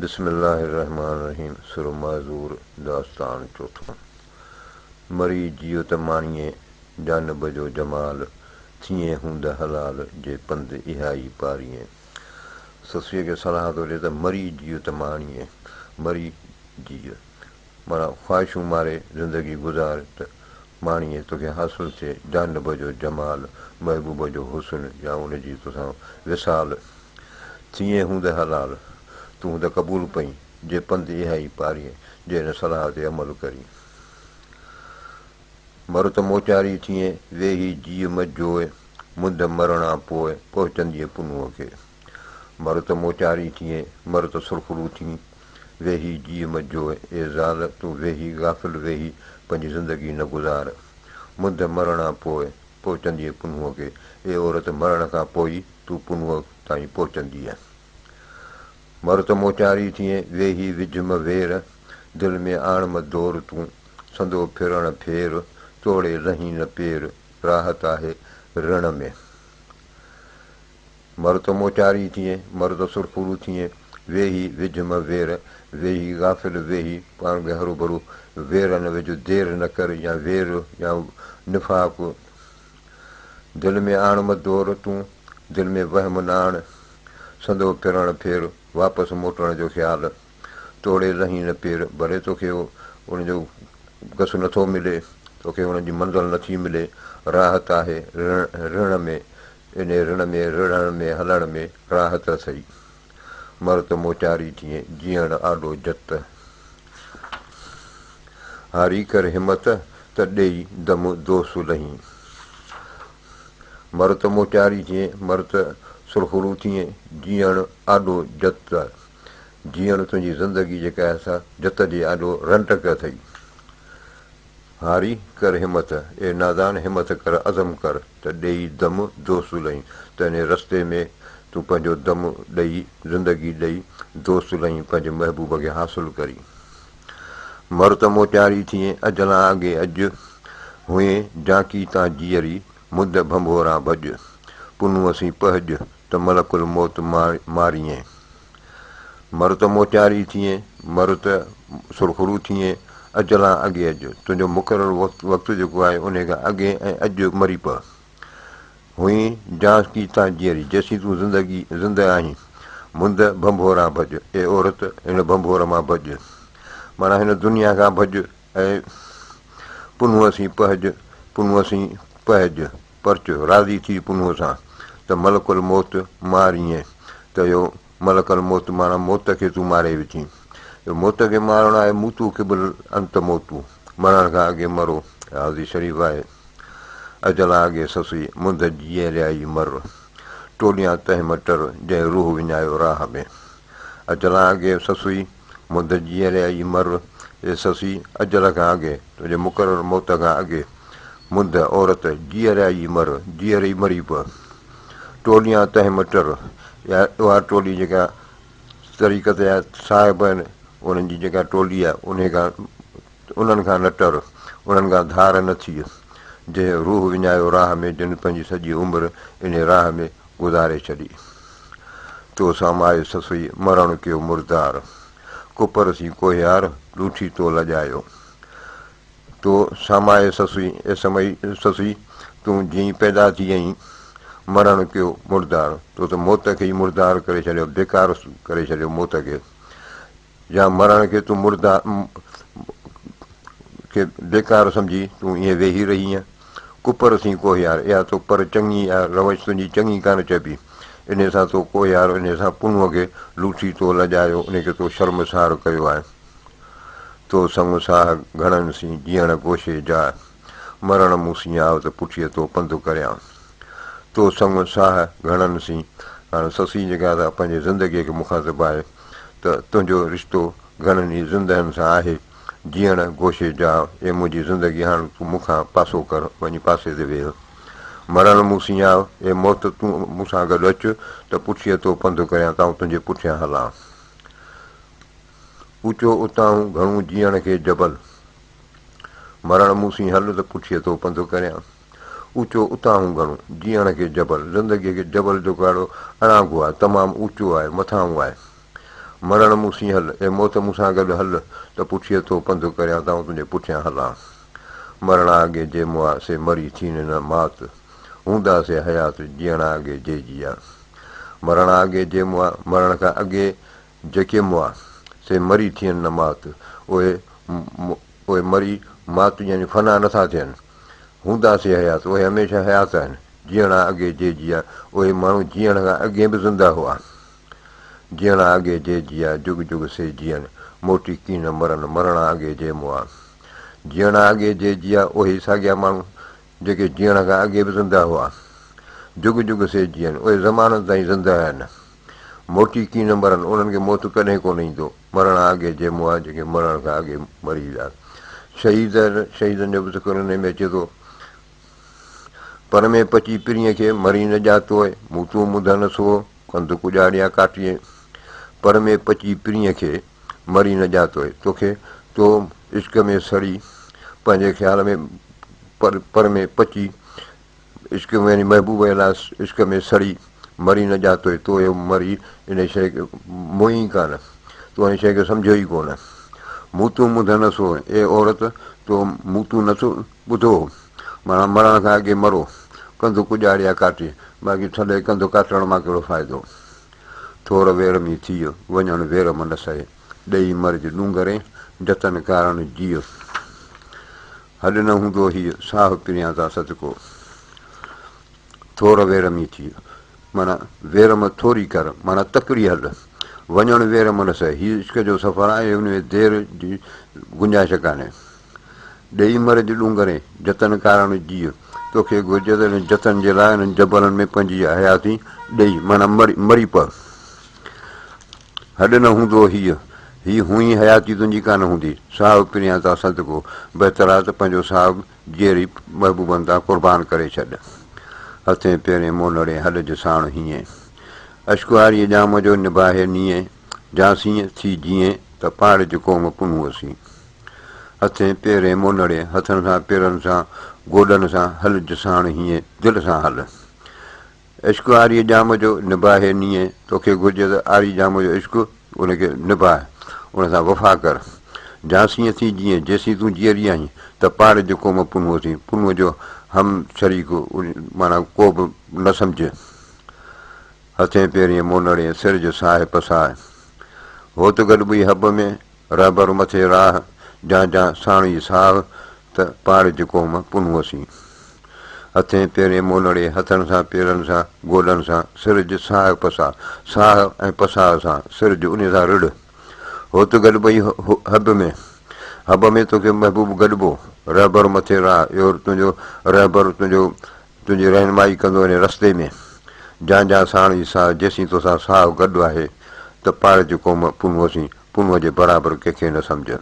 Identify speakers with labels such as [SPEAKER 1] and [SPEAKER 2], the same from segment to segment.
[SPEAKER 1] بسم الله الرحمٰن الرحيم سر معذور داستان چوٿون مري جيء ته ماڻيين جانب جو جمال ٿئين هوند حلال جي پنڌ اها ئي پاريين سسئيء کي صلاح ٿو ڏي ته مري جيء ته ماڻيين مري جيء معنيٰ خواهشون ماري زندگي گذار ته ماڻيين توکي حاصل ٿئي جانب جو جمال محبوب جو حسن يا ان جي توسان وصال ٿئين هوند حلال، تون هوند قبول پئين، جي پنڌ اها ئي پارين، جي هن صلاح تي عمل ڪرين. مر ته موچاري ٿئين، ويهي جيء م جوء، منڌ مرڻان پوء، پهچندينء پنهونء کي. مر ته موچاري ٿئين، مر ته سرخرو ٿين، ويهي جيء م جوء، اي زال، تون ويهي غافل ويهي پنهنجي زندگي نه گذار. منڌ مرڻان پوء، پهچندينء پنهونء کي. اي عورت، مرڻ کان پوء ئي تون پنهونء تائين پهچندينء. مر ته موچاري ٿئين، ويهي وجهه م وير، دل ۾ آڻ م دور تون، سندو ڦرڻ ڦير، توڙي لهين نه پير، راحت آهي رڻ ۾. مر ته موچاري ٿئين، مر ته سرخرو ٿئين، ويهي وجهه م وير، ويهي غافل ويهي، پاڻ کي هروڀرو وير نه وجهه، دير نه ڪر يا وير يا نفاق، دل ۾ آڻ م دور تون، دل ۾ وهم نه آڻ، سندو ڦرڻ ڦير، واپس موٽڻ جو خيال، توڙي لهين نه پير، ڀلي توکي ان جو گس نٿو ملي، توکي ان جي منزل نٿي ملي، راحت آهي رڻ ۾، انهيء رڻ ۾ رڙهڻ ۾ هلڻ ۾ راحت اٿئي. مر ته موچاري ٿئين، جيئڻ آڏو جت. هاري ڪر همت، ته ڏيئي دم دوس لهين. مر ته موچاري ٿئين، مر ته سرخرو ٿئين، جيئڻ آڏو جت. جيئڻ تنهنجي زندگي جيڪا آهي سا جت جي آڏو رنڊڪ اٿئي. هاري ڪر همٿ، اي نادان همٿ ڪر عزم ڪر ته ڏيئي دم دوست لهين ته انهي رستي ۾ تون پنهنجو دم ڏئي زندگي ڏئي دوست لهين پنهنجي محبوب کي حاصل ڪرين. مر ته موچاري ٿئين اجلان اڳي اڄ، هئين جانڪي تان جيئري مد ڀنڀوران ڀڄ، پنهونء سين پهڄ ته ملڪ الموت ماريين. مر ته موچاري ٿئين، مر ته سرخرو ٿئين، اجلان اڳي اڄ، تنهنجو مقرر وقت جيڪو آهي انهي کان اڳي ۽ اڄ مري پء. هئين جانسڪي تان جيئري، جيسين تون زندگي زنده آهين، مند ڀنڀوران ڀڄ، اي عورت هن ڀنڀور مان ڀڄ، معنيٰ هن دنيا کان ڀڄ ۽ پنهونء سين پهج، پنهونء سين پهج، پرچ، راضي ٿي پنهونء سان، ته ملڪ الموت ماريين، ته اهو ملڪ الموت معنيٰ موت کي تون ماري وجهين. اهو موت کي مارڻ آهي موتو قبل انت موتو، مرڻ کان اڳي مرو، حاضي شريف آهي. اجلان اڳي سسئي، منڌ جيئريائي مر، ٽوليان تنهن م ٽر، جنهن روح وڃايو راهه ۾. اجلان اڳي سسئي، منڌ جيئريائي مر، اي سسئي، اجل کان اڳي، تنهنجي مقرر موت کان اڳي، منڌ، عورت، جيئريائي مر، جيئري مري پء. ٽوليان تنهن م ٽر، اها اها ٽولي جيڪا طريقت جا صاحب آهن، انهن جي جيڪا ٽولي آهي، انهي کان انهن کان نه ٽر، انهن کان ڌار نه ٿيء، جنهن روح وڃايو راهه ۾، جن پنهنجي سڄي عمر انهي راهه ۾ گذاري ڇڏي. تو سامائي سسئي، مرڻ ڪيو مردار. ڪپر سين ڪوهيار، لوٺي تو لڄايو. تو سامائي سسئي، اي سمئي سسئي، تون جيئن پيدا ٿي آهين، مرڻ ڪيو مردار. تو ته موت کي ئي مردار ڪري ڇڏيو، بيڪار ڪري ڇڏيو موت کي. يا مرڻ کي تون مرده کي بيڪار سمجهي تون ائين ويهي رهينء؟ ڪپر سين ڪوهيار، اها تو پر چڱي اها روش تنهنجي چڱي ڪانه چئبي. انهيء سان تو ڪوهيار، انهيء سان پنهونء کي لوٺي تو لڄايو، انهيء کي تو شرمسار ڪيو آهي. تو سڱ ساهه گهڻن سين، جيئڻ گوشي جاء. مرڻ مون سين آء ته پٺيء تو پنڌ ڪريان. تو سڱ ساهه گهڻن سين، هاڻ سسئي جيڪا سا پنهنجي زندگيء کي مخاطب آهي ته تنهنجو رشتو گهڻن ئي زندهن سان آهي، جيئڻ گوشي جاء، اي منهنجي زندگي هاڻ تون مون کان پاسو ڪر، وڃي پاسي تي ويهه. مرڻ مون سين آء، اي موت تون مون سان گڏ اچ ته پٺيء تو پنڌ ڪريان ته آئون تنهنجي پٺيان هلان. اوچو اتاهون گهڻو جيئڻ کي جبل، مرڻ مون سين هل ته پٺيء تو پنڌ ڪريان. اوچو اتاهون گهڻو، جيئڻ کي جبل، زندگيء کي جبل جو ڪاڙهو اڻانگو آهي، تمام اوچو آهي، مٿانهون آهي. مرڻ مون سين هل، اي موت مون سان گڏ هل، ته پٺيء تو پنڌ ڪريان ته آئون تنهنجي پٺيان هلان. مرڻا اڳي جي مئا، سي مري ٿين نه مات، هوندا سي حيات، جيئڻا اڳي جي جيئا. مرڻا اڳي جي مئا، مرڻ کان اڳي جيڪي مئا، سي مري ٿين نه مات، اهي اهي مري مات يعني فنا نه ٿا ٿين. هوندا سي حيات، اهي هميشه حيات آهن. جيئڻا اڳي جي جيئا، اهي ماڻهو جيئڻ کان اڳي به زنده هئا. جيئڻا اڳي جي جيئا، جڳ جڳ سي جيئن، موٽي ڪين مرن، مرڻا اڳي جي مئا. جيئڻا اڳي جي جيئا، اهي ئي ساڳيا ماڻهو، جيڪي جيئڻ کان اڳي به زنده هئا. جڳ جڳ سي جيئن، اهي زمانن تائين زنده آهن. موٽي ڪين مرن، انهن کي موت ڪڏهن ڪونه ايندو. مرڻا اڳي جي مئا، جيڪي مرڻ کان اڳي مري ويا. شهيد، شهيدن جو به ذڪر انهي ۾ اچي ٿو. پر ۾ پچي پرينء کي، مري نه ڄاتوء، مون تون منڌ نه سوء، ڪنڌ ڪڄاڙيا ڪاٽيئين. پر ۾ پچي پرينء کي، مري نه ڄاتوء، توکي تو عشق ۾ سڙي، پنهنجي خيال ۾ پر پر ۾ پچي، عشق ۾ يعني محبوب جي لاء عشق ۾ سڙي، مري نه ڄاتوء، تو اهو مري انهيء شيء کي موئي ئي ڪانه، تو انهيء شيء کي سمجهيو ئي ڪونه. مون تون منڌ نه سوء، اي عورت! تو مون تون نه ٻڌو هو، معنيٰ مرڻ کان اڳي مرو، ڪنڌ ڪڄاڙيا ڪاٽي، باقي ٿلهي ڪنڌ ڪاٽڻ مان ڪهڙو فائدو. ٿور وير ۾ ٿيء، وڃڻ وير م نه سهي، ڏيئي مرج ڏونگرين، جتن ڪارڻ جيء. هڏ نه هوندو هيء، ساهه پريان تان صدقو. ٿور وير ۾ ٿيء، معنيٰ وير م ٿوري ڪر، معنيٰ تڪڙي هل. وڃڻ وير م نه سهي، هيء عشق جو سفر آهي، ان ۾ دير جي گنجائش ڪانهي. ڏيئي مرج ڏونگرين، جتن ڪارڻ جيء. توکي گهرجي ته انهن جتن جي لاء انهن جبلن ۾ پنهنجي حياتي ڏيئي، معنيٰ مري پء. هڏ نه هوندو هيء، هي هونئين حياتي تنهنجي ڪانه هوندي. ساهه پريان تان صدقو، بهتر آهي ته پنهنجو ساهه جيئري محبوبن تان قربان ڪري ڇڏ. هٿين پيرين مونڙين هڏ جي ساڻ هينئين. اشڪ آريء ڄام جو نباهي نيئين. جانسين ٿي جيئين ته پاڙج قوم پنهونء سين. هٿين پيرين مونڙين، هٿن سان پيرن سان، گوڏن سان، هلج ساڻ هينئين، دل سان هل. عشق آريء ڄام جو نباهي نيئين، توکي گهرجي ته آري ڄام جو عشق ان کي نباهه، ان سان وفا ڪر. جانسين ٿي جيئين، جيسين تون جيئري آهين، ته پاڙج قوم پنهونء سين، پنهونء جو هم شريڪ معنيٰ ڪو به نه سمجهه. هٿين پيرين مونڙين، سر جو ساهه پساهه. هوت گڏبي حب ۾، رهبر مٿي راهه، جان جان ساڻ ئي ساهه، ته پاڙج قوم پنهونء سين. هٿين پيرين مونڙي، هٿن سان پيرن سان، گوڏن سان، سرج ساهه پساهه، ساهه ۽ پساهه سان، سرج انهي سان رڙ. هوت گڏبئي حب ۾، حب ۾ توکي محبوب گڏبو، رهبر مٿي راهه، اهو تنهنجو رهبر تنهنجو تنهنجي رهنمائي ڪندو انهي رستي ۾، جان جان ساڻ ئي ساهه، جيسين توسان ساهه گڏ آهي، ته پاڙج قوم پنهونء سين، پنهونء جي برابر ڪنهن کي نه سمجهه.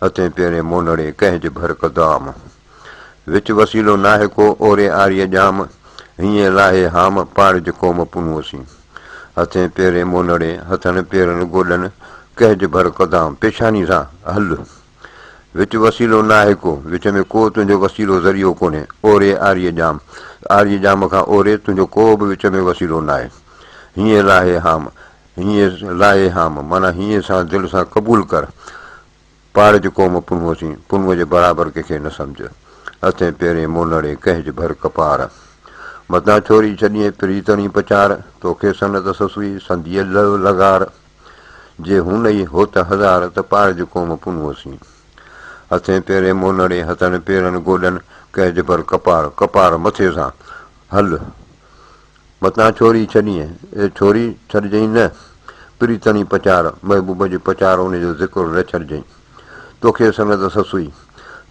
[SPEAKER 1] هٿين پيرين مونڙي، ڪنهن جي ڀر قدام. وچ وسيلو ناهي ڪو، اوري آريء ڄام، هينئين لاهي هام، پاڙج قوم پنهونء سين. هٿين پيرين مونڙي، هٿن پيرن گوڏن، ڪنهن جي ڀر قدام، پيشاني سان هل. وچ وسيلو ناهي ڪو، وچ ۾ ڪو تنهنجو وسيلو ذريعو ڪونهي، اوري آريء ڄام، آريء ڄام کان اوري تنهنجو ڪو به وچ ۾ وسيلو ناهي. هينئين لاهي هام، هينئين لاهي هام، معنيٰ هينئين سان دل سان قبول ڪر. پاڙج قوم پنهونء سين، پنهونء جي برابر ڪنهن کي نه سمجهه. هٿين پيرين مونڙي، ڪنهن جي ڀر ڪپار. متان ڇوري ڇڏيين پريتڻي پچار، توکي سنت سسئي سنديء لهه لغار. جي هونئي هوت هزار، ته پاڙج قوم پنهونء سين. هٿين پيرين مونڙي، هٿن پيرن گوڏن، ڪنهن جي ڀر ڪپار، ڪپار مٿي سان هل. متان ڇوري ڇڏينء، اي ڇوري ڇڏجئين نه، پريتڻي پچار، محبوب جي پچار ان جو ذڪر نه ڇڏجئين. توکي سند سسئي،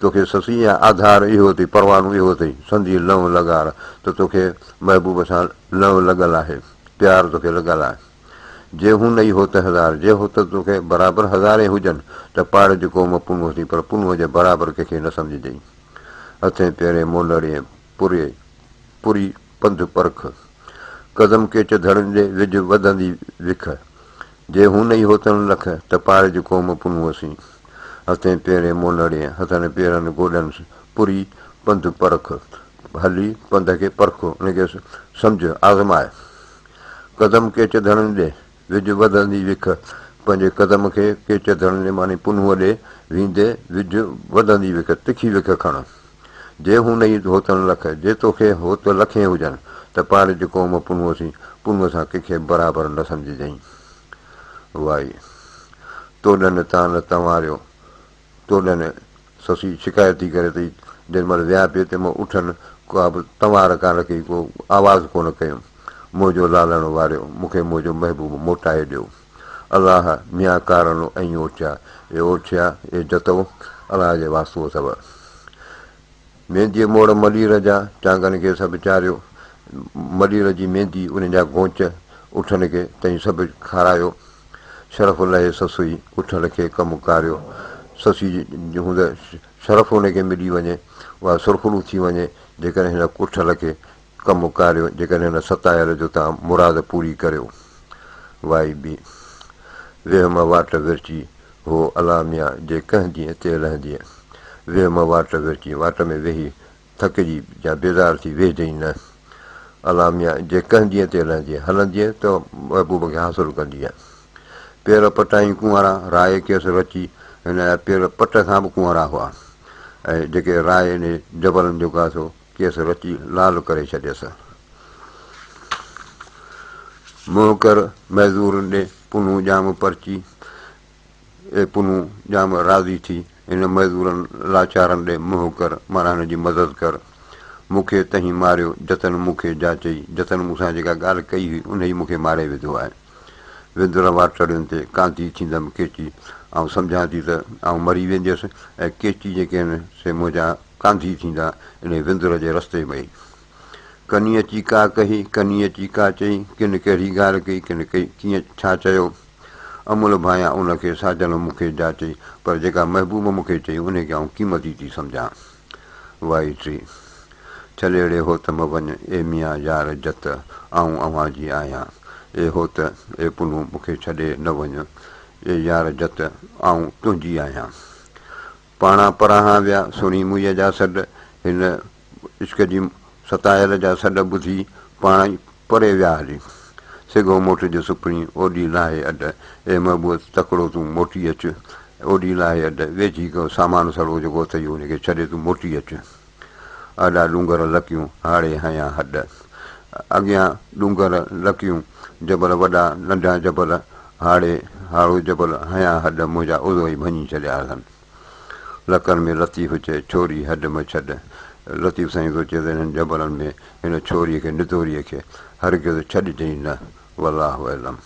[SPEAKER 1] توکي سسئي يا آڌار اهو اٿئي، پروانو اهو اٿئي، سندي لنء لڳار، ته توکي محبوب سان لنء لڳل آهي، پيار توکي لڳل آهي. جي هونئي هوت هزار، جي هوت توکي برابر هزارين هجن، ته پاڙج قوم پنهون ٿي، پر پنهون جي برابر ڪنهن کي نه سمجهجئين. هٿين پيرين مونڙين پوري پوري پنڌ پرک. قدم ڪيچ ڌڙن ڏي وجهه وڌندي وک. جي هونئي هوتن لک، ته پارج قوم پنهونء سين. هٿين پيرين مونڙين، هٿن پيرن گوڏن پوري پنڌ پرک. هلي پنڌ کي پرک، ان کي سمجهه، آزماء. قدم ڪيچ ڌڙن ڏي وجهه وڌندي وک. پنهنجي قدم کي ڪيچ ڌڻ ڏي معني پنهونء ڏي ويندي وجهه وڌندي وک تکي وک کڻ. جي هونئي هوتن لک، جي توکي هوت لکين هجن ته پارج قوم پنهونء سين، پنهونء سان ڪنهن کي برابر نه سمجهجئين. وائي. توڏن تان تنواريو، توڏن سسي شڪايت ٿي ڪري ته جنهن مهل ويا پئي تنهن مهل اٺن ڪا به تنوار ڪانه ڪئي، ڪو آواز ڪونه ڪيم. منهنجو لالڻ واريو، مون کي منهنجو محبوب موٽائي ڏيو. الله ميان ڪارڻو ائين اوٺيا، اي اوٺيا، اي جتو، الله جي واسطو اٿو. مينديء موڙ ملير جا، چانگن کي سڀ چاريو. ملير جي ميندي، ان جا گونچ اٺن کي تئين سڀ کارايو. شرف لهي سسئي، اٺل کي ڪم ڪاريو. سسئي جي هوند شرف ان کي ملي وڃي، اها سرخرو ٿي وڃي، جيڪڏهن هن اٺل کي ڪم ڪاريو، جيڪڏهن هن ستايل جو توهان مراد پوري ڪريو. وائي ٻي. ويهه م واٽ ورچي، هو الا ميان، جي ڪنهن ڏينهن تي لهندينء. ويهه م واٽ ورچي، واٽ ۾ ويهي ٿڪجي يا بيزار ٿي ويهجئين نه. الا ميان، جي ڪنهن ڏينهن تي لهندينء، هلندينء ته محبوب کي حاصل ڪندينء. پير پٽائين ڪنوارا، راء ڪيس رچي، هن جا پير پٽ کان به ڪنوارا هئا ۽ جيڪي راء انهي جبلن جو گاسو ڪيس رچي لال ڪري ڇڏيس. منهن ڪر معذورن ڏي، پنهون ڄام پرچي، اي پنهون ڄام راضي ٿي، هن معذورن لاچارن ڏي منهن ڪر، معنيٰ هن جي مدد ڪر. مون کي تنهين ماريو، جتن مون کي جاچئي، جتن مون سان جيڪا ڳالهه ڪئي هئي، انهيء مون کي ماري وڌو آهي. وندر واٽڙين تي ڪانڌي ٿيندم ڪيچي، آئون سمجهان ٿي ته آئون مري وينديس ۽ ڪيچي جيڪي آهن سي منهنجا ڪانڌي ٿيندا انهيء وندر جي رستي ۾ ئي. ڪني اچي ڪا ڪهي، ڪني اچي ڪا چئي، ڪن ڪهڙي ڳالهه ڪئي، ڪن ڪيئن ڇا چيو. امل ڀانيان ان کي، ساجن مون کي جا چئي، پر جيڪا محبوب مون کي چئي، انهيء کي آئون قيمتي ٿي سمجهان. وائي ٽي. ڇليڙي هوت م وڃ، اي ميان يار جت، آئون اوهان جي آهيان. اي هوت، اي پنهون، مون کي ڇڏي نه وڃ، اي يار جت، آئون تنهنجي آهيان. پاڻان پراهان ويا، سڻي موئيء جا سڏ، هن عشق جي ستايل جا سڏ ٻڌي، پاڻ ئي پري ويا هلي. سگهو موٽج سپرين، اوڏي لاهي اڏ، اي محبوب تڪڙو تون موٽي اچ، اوڏي لاهي اڏ، ويجهي ڪيو سامان سڙو جيڪو اٿئي ان کي ڇڏي تون موٽي اچ. آڏا ڏونگر لڪيون، هاڙي هنيا هڏ. اڳيان ڏونگر لڪيون، جبل وڏا ننڍا جبل، هاڙي هاڙو جبل، هنيا هڏ منهنجا عضوا ئي ڀڃي ڇڏيا اٿن. لڪن ۾ لطيف چئي، ڇوري هڏ م ڇڏ. لطيف سائين ٿو چئي ته انهن جبلن ۾ هن ڇوريء کي، ندوريء کي، هرگز ڇڏجئين نه. والله اعلم.